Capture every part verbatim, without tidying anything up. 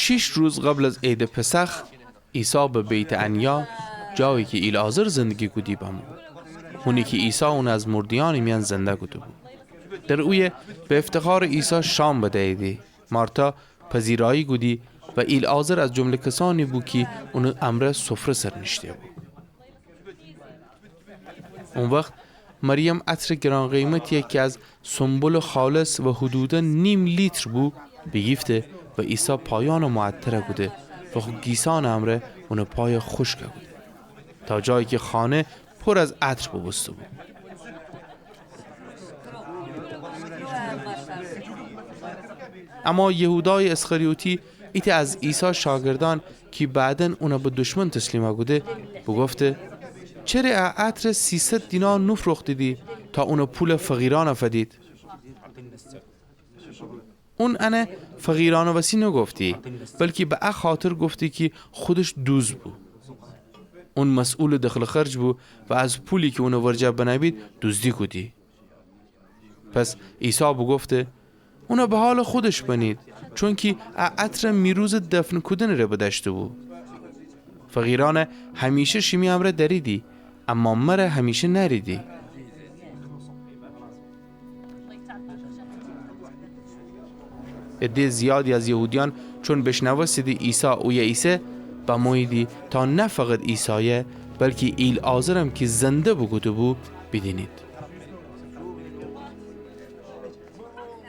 شیش روز قبل از عیدٚ پسخ، عیسی به بیت‌عنیا، جایی کی ایلعازر زندگی کودی، بمو. هونی کی عیسی اون از مرده‌یأنٚ میأن زنده کوده‌بو. در اویه به افتخارٚ عیسی شام بدییدی. مارتا پذیرایی کودی و ایلعازر از جمله کسأنی بو کی اونٚ امرأ سفره سر نیشته‌بو. او وخت مریم عطرٚ گران‌قیمتیی کی از سنبلٚ خالص و حدودا نیم لیتر بو، بیگیفته و عیسی پایأنٚ معطر کوده و خو گیسأنٚ امرأ اونٚ پای خوشک کوده، تا جایی کی خانه پر از عطر بوبوسته‌بو. اما یهودایٚ اسخریوطی، ایتأ از عیسی شاگردأن کی بعدا اون به دشمن تسلیم کوده، بوگفته: چره ا عطر سیصد دینار نوفروختیدی تا اون پول فقیرأن فدید؟ اون ان فقیرأنٚ وسی نوگفتی، بلکی به ا خاطر گفتی کی خودش دوز بو. اون مسئولٚ دخل و خرج بو و از پولی کی اونٚ ورجه بنه‌بید، دوزدی کودی. پس عیسی بوگفته: اون به حالٚ خودش بنید، چونکی ا عطر می روزٚ دفن کودنٚره بدأشته‌بو. فقیرأن همیشه شیمی امرأ دأریدی، اما مر همیشه نأریدی. عده‌یٚ زیادی از یهودیأن چون بیشنوستیدی عیسی اویه ایسه، بموییدی تا نه فقط عیسای، بلکی ایلعازرم کی زنده بوکوده‌بو، بیدینید.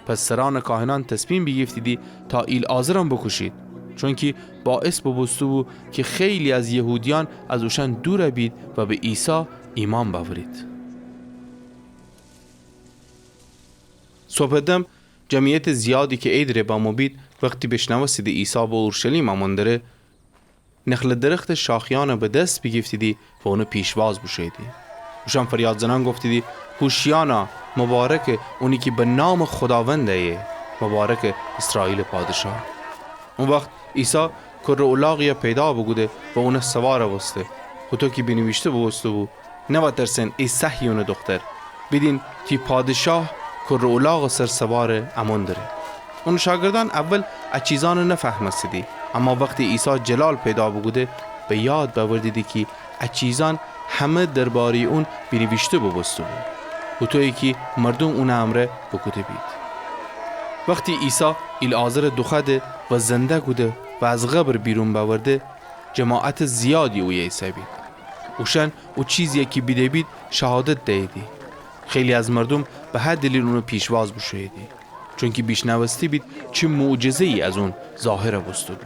پس سرأنٚ کاهنأن تصمیم بیگیفتیدی تا ایلعازرم بوکوشید، چونکی باعث بوبوسته‌بو کی خیلی از یهودیأن از اوشأن دور بید و به عیسی ایمأن بأورید. صبحٚ دم جمعیتٚ زیادی کی عیدٚره بمو بید، وختی بیشنوستیدی عیسی به اورشلیم امون دره، نخلٚ درختٚ شاخیأن به دس بیگیفتیدی و اون پیشواز بوشوییدی. اوشأن فریاد زنأن گفتیدی: هوشیأنا، مبارکه اونی کی به نامٚ خوداوند ایه، مبارکه ایسرائیلٚ پادشاه. او وخت عیسی کره الاغیی پیدا بوکوده و اون سوار بوسته. هوطو کی بینیویشته بوبوسته‌بو: نوأترسن ای صهیونٚ دوختر، بیدین تی پادشاه کره الاغٚ سر سوار امون دره. اونٚ شاگردأن اول ا چیزأن نفهمستیدی، اما وختی عیسی جلال پیدا بوکوده، به یاد بأوردیدی کی ا چیزأن همه درباره‌یٚ اون بینیویشته بوبوسته‌بو، هوطویی کی مردوم اونٚ امرأ بوکوده بید. وختی عیسی ایلعازر دوخوأده و زنده کوده و از قبر بیرون بأورده، جماعتٚ زیادی اویه ایسه‌بید. اوشأن او چیزیی کی بیده‌بید شهادت دییدی. خیلی از مردوم به هه دلیل اون پیشواز بوشوییدی، چونکی بیشنوسته‌بید چی معجزه‌یی از اون ظاهر بوسته‌بو.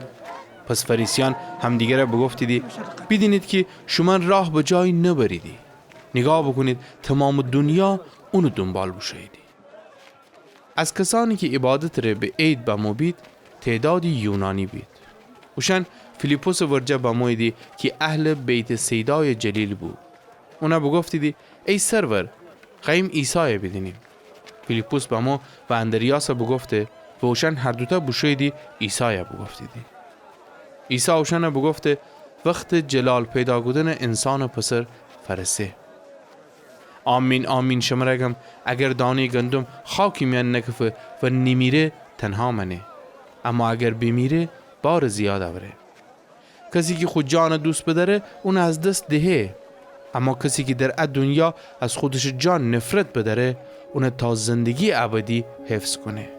پس فریسیأن همدیگر بوگفتیدی: بیدینید کی شومأن راه به جایی نبریدی. نیگاه بوکونید، تومامٚ دونیا اونٚ دونبال بوشوییدی. از کسأنی کی عیبادتٚره به عید بمو بید، تعدادی یونانی بید. اوشأن فیلیپسٚ ورجه بموییدی کی اهلٚ بیت‌صیدایٚ جلیل بو. اون بوگفتیدی: ای سرور، خوأییم عیسای بیدینیم. فیلیپس بمو و اندریاس بوگفته و اوشأن هر دوتأ بوشوییدی عیسای بوگفتیدی. عیسی اوشأن بوگفته: وختٚ جلال پیدا کودنٚ انسانٚ پسر فأرسه. آمین، آمین، شمر گم، اگر دانه‌یٚ گندم خاکٚ میأن نکفه و نیمیره، تنها مأنه. اما اگر بیمیره، بارٚ زیاد اوره. کسی کی خو جان دوست بدأره، اون از دس دهه. اما کسی کی در ا دونیا از خودشٚ جان نفرت بدأره، اون تا زندگی‌یٚ ابدی حفظ کونه.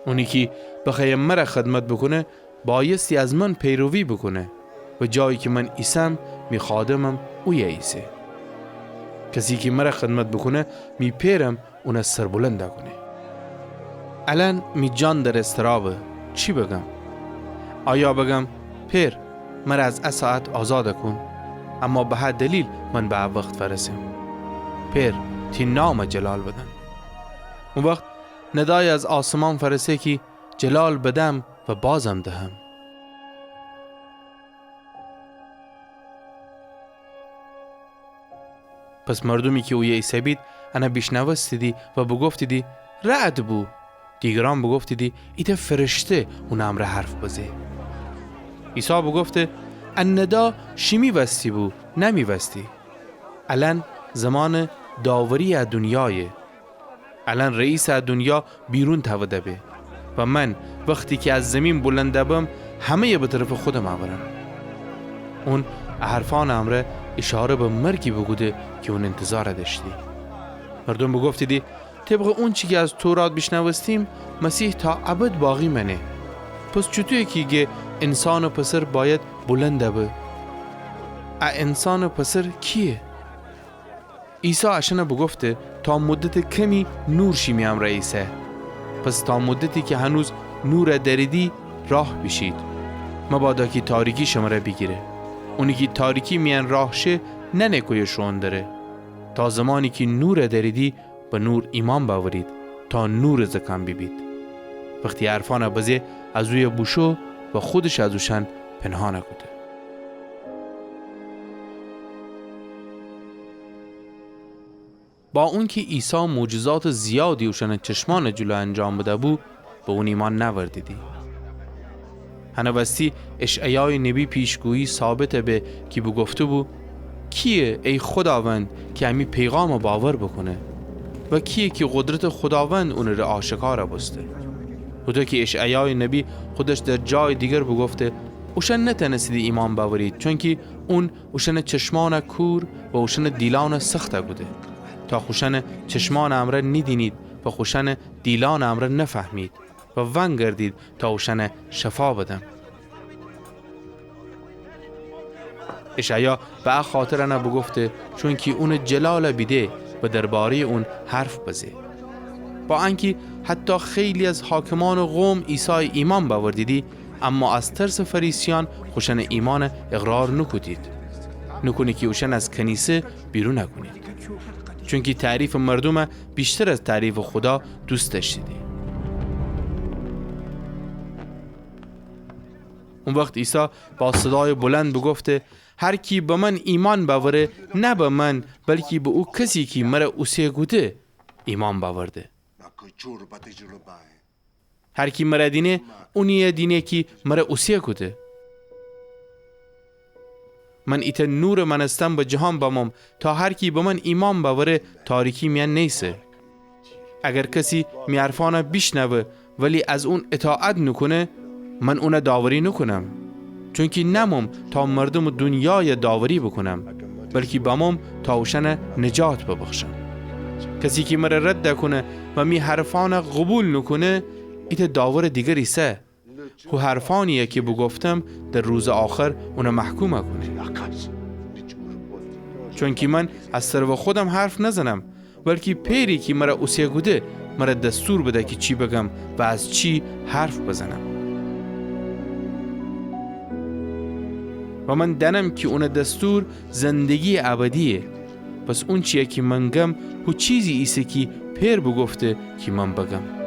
اونی کی بخوأیه مر خدمت بوکونه، بایستی از من پیروی بوکونه و جایی کی من ایسم، می خادمم اویه ایسه. کسی کی مر خدمت بوکونه، می پئرم اون سربلند کونه. الأن می جان در اضطرابه، چی بگم؟ آیا بگم: پئر، مر از ا ساعت آزاد کون؟ اما به هه دلیل من به ا وخت فأرسم. پئر، تی نام جلال بدن. او وخت ندای از آسمان فأرسه کی جلال بدم و بازم دهم. پس مردومی کی اویه ایسه‌بید، ان بیشنوستیدی و بوگفتیدی: رعد بو. دیگرأن بوگفتیدی: ایتأ فرشته اونٚ امرأ حرف بزه. عیسی بوگفته: ا ندا شیمی وستی بو، نه می وستی. الأن زمانٚ داوری‌یٚ ا دونیایه. الأن رئیسٚ ا دونیا بیرون تأوده به. و من وختی کی از زیمین بلند بم، همه‌یَ به طرفٚ خودم اورم. اون ا حرفأنٚ امرأ ایشاره به مرگی بوکوده کی اون اینتظارَ دأشتی. مردوم بوگفتیدی: طبقٚ اونچی کی از تورات بیشنوستیم، مسیح تا ابد باقی مأنه. پس چوطویه کی گه انسانٚ پسر بأید بلند به؟ ا انسانٚ پسر کییه؟ عیسی اشأنَ بوگفته: تا مدتٚ کمی نور شیمی امرأ ایسه. پس تا مدتی کی هنوز نورَ دأریدی، راه بیشید، مبادا کی تاریکی شمرَ بیگیره. اونی کی تاریکی میأن راه شه، نأنه کویه شوئون دره. تا زمانی کی نورَ دأریدی، به نور ایمأن بأورید، تا نورٚ زکان بیبید. وختی ا حرفأنَ بزه، از اویه بوشو و خودشَ از اوشأن پنهانَ کوده. با اونکی عیسی معجزاتٚ زیادی اوشأنٚ چشمأنٚ جلو انجام بده‌بو، به اون ایمأن نأوردیدی. هنٚ وستی اشعیایٚ نبی پیشگویی ثابتَ به کی بوگفته‌بو: کییه ای خوداوند کی امی پیغامَ باور بوکونه؟ و کییه کی قدرتٚ خوداوند اونٚ ره آشکارَ بوسته؟ هوطو کی اشعیایٚ نبی خودش در جایٚ دیگر بوگفته: اوشأن نتأنستیدی ایمأن بأوریدی، چونکی اون اوشأنٚ چشمأنَ کور و اوشأنٚ دیلأنَ سختَ کوده، تا خوشأنٚ چشمأنٚ امرأ نیدینید و خوشأنٚ دیلأنٚ امرأ نفهمید و ونگردید تا اوشأنَ شفا بدم. اشعیا به ا خاطر انَ بوگفته، چونکی اونٚ جلالَ بیده و درباره‌یٚ اون حرف بزه. با انکی حتی خیلی از حاکمأنٚ قوم عیسایَ ایمأن بأوردیدی، اما از ترسٚ فریسیأن خوشأنٚ ایمأنَ اقرار نوکودید، نوکونه کی اوشأنَ از کنیسه بیرونَ کونید. چونکی تعریفٚ مردومَ ویشتر از تعریفٚ خودا دوست دأشتیدی. او وخت عیسی با صدایٚ بلند بوگفته: هر کی به من ایمأن بأوره، نه به من، بلکی به او کسی کی مرَ اوسه کوده ایمأن بأورده. هر کی مرَ دینه، اونی‌یَ دینه کی مرَ اوسه کوده. من ایتأ نورٚ مأنستن به جهان بموم، تا هر کی به من ایمأن بأوره، تاریکی میأن نیسه. اگر کسی می حرفأنَ بیشنوه، ولی از اون اطاعت نوکونه، من اونَ داوری نوکونم. چونکی نأموم تا مردومٚ دونیایَ داوری بوکونم، بلکی بموم تا اوشأنَ نجات ببخشم. کسی کی مرَ رد کونه و می حرفأنَ قوبیل نوکونه، ایتأ داورٚ دیگر ایسه. هو حرفأنی‌یَ کی بوگفتم، در روزٚ آخر اونَ محکومَ کونه. چونکی من از طرفٚ خودم حرف نزنم، بلکی پئری کی مرَ اوسه کوده، مرَ دستور بده کی چی بگم و از چی حرف بزنم. و من دأنم کی اونٚ دستور زندگی‌یٚ ابدییه. پس اونچی‌یَ کی من گم، هو چیزی ایسه کی پئر بوگفته کی من بگم.